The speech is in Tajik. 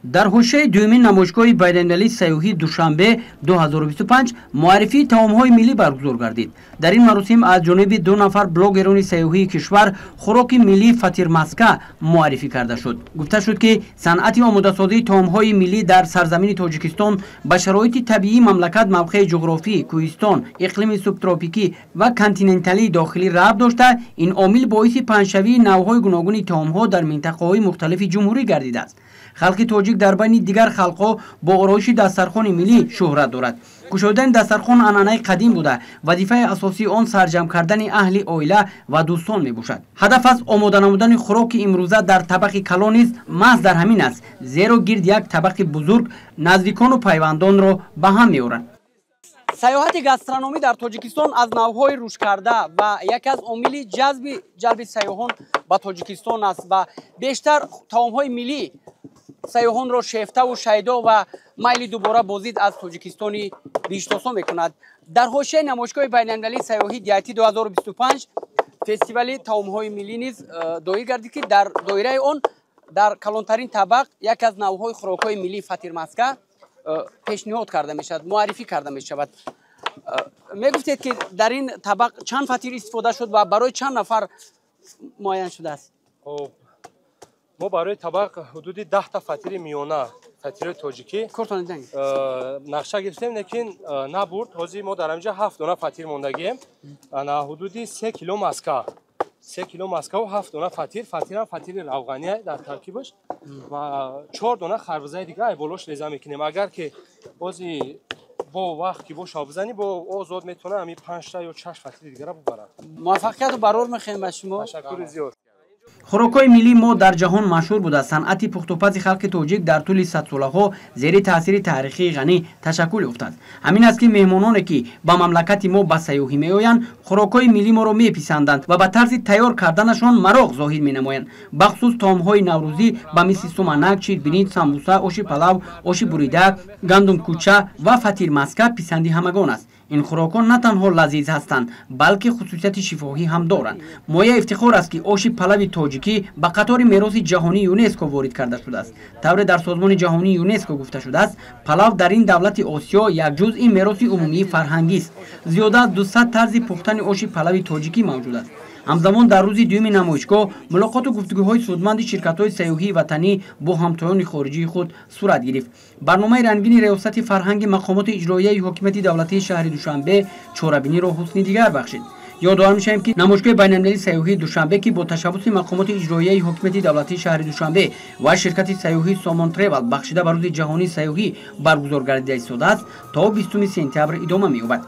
Дар ҳошияи дуюмин намоишгоҳи байналмилалии сайёҳии Душанбе 2025 муаррифии таомҳои миллӣ баргузор гардид. Дар ин маросим аз ҷониби ду нафар блогерони сайёҳии кишвар хӯроки миллии фатирмаска муаррифӣ карда шуд. Гуфта шуд, ки санъати омодасозии таомҳои миллӣ дар сарзамини Тоҷикистон ба шароити табиии мамлакат, мавқеи ҷуғрофӣ, кӯҳистон, иқлими субтропикӣ ва континенталии дохилӣ рабт дошта, ин омил боиси паҳншавии навъҳои гуногуни таомҳо дар минтақаҳои мухталифи ҷумҳурӣ гардидааст. Халқи тоҷик дар байни дигар халқҳо бо ороиши дастархони миллӣ шӯҳрат дорад. Кушодани дастархон анъанаи қадим буда, вазифаи асосии он сарҷамъ кардани аҳли оила ва дӯстон мебошад. Ҳадаф аз омода намудани хӯроки имрӯза дар табақи калон низ маҳз дар ҳамин аст, зеро гирд як табақи бузург наздикону пайвандонро ба ҳам меорад. Сайёҳати гастрономӣ дар Тоҷикистон аз навъҳои рушдкарда ва яке аз омили ҷалби сайёҳон ба Тоҷикистон аст ва бештар таомҳои миллӣ сайёҳонро шефтаву шайдо ва майли дубора боздид аз Тоҷикистони биҳиштосо мекунад. Дар ҳошияи намоишгоҳи байналмилалии сайёҳӣ DIT 2025 фестивали таомҳои миллӣ низ доир гардид, ки дар доираи он дар калонтарин табақ яке аз навъҳои хӯрокҳои миллии фатирмаска пешниҳод карда мешавад, муаррифӣ карда мешавад. Мегуфтед, ки дар ин табақ чанд фатир истифода шуд ва барои чанд нафар муайян шудааст? Мо барои табақ ҳудуди 10-та фатири миёна, фатири тоҷикӣ нақша гирифтем, лекин набурд. Ҳозир мо дар ҳаминҷа 7 дона фатир мондагием, ана ҳудуди 3 кило маска, 3 кило маскаву 7 дона фатир. Фатирам фатири равғания дар таркибаш ва 4 дона харбузаи дига ай болош реза мекунем. Агар ки бози бо вақт ки боша бизанӣ, бо озод метавона ҳамин панҷта ё шаш фатири дигара бубарад. Муваффақияту барор мехоҳем ба шумо. Ташаккури зиёд. Хӯрокҳои миллии мо дар ҷаҳон машҳур буда, санъати пухтупази халқи тоҷик дар тӯли садсолаҳо зери таъсири таърихии ғанӣ ташаккул ёфтааст. Ҳамин аст, ки меҳмононе, ки ба мамлакати мо ба сайёҳӣ меоянд, хӯрокҳои миллии моро меписанданд ва ба тарзи тайёр карданашон мароқ зоҳир менамоянд. Бахусус таомҳои наврӯзӣ ба мисли суманак, ширбиринҷ, самбуса, оши палав, оши бурида, гандумкӯча ва фатирмаска писанди ҳамагон аст. Ин хӯрокҳо на танҳо лазиз ҳастанд, балки хусусияти шифоҳӣ ҳам доранд. Мояи ифтихор аст, ки оши палави тоҷикӣ ба қатори мероси ҷаҳонии ЮНЕСКО ворид карда шудааст. Тавре дар созмони ҷаҳонии ЮНЕСКО гуфта шудааст, палав дар ин давлати Осиё як ҷузъи мероси умумии фарҳангист. Зиёда аз 200 тарзи пухтани оши палави тоҷикӣ мавҷуд аст. Ҳамзамон дар рӯзи дуюми намоишгоҳ мулоқоту гуфтугӯҳои судманди ширкатҳои сайёҳии ватанӣ бо ҳамтоёни хориҷии худ сурат гирифт. Барномаи рангини Риёсати фарҳанги мақомоти иҷроияи ҳокимияти давлатии шаҳри Душанбе чорабиниро ҳусни дигар бахшид. Ёдовар мешавем, ки намоишгоҳи байналмилалии сайёҳии Душанбе, ки бо ташаббуси мақомоти иҷроияи ҳокимияти давлатии шаҳри Душанбе ва ширкати сайёҳии Сомон Тревал бахшида ба рӯзи ҷаҳонии сайёҳӣ баргузор гардида истодааст, то 20 сентябр идома меёбад.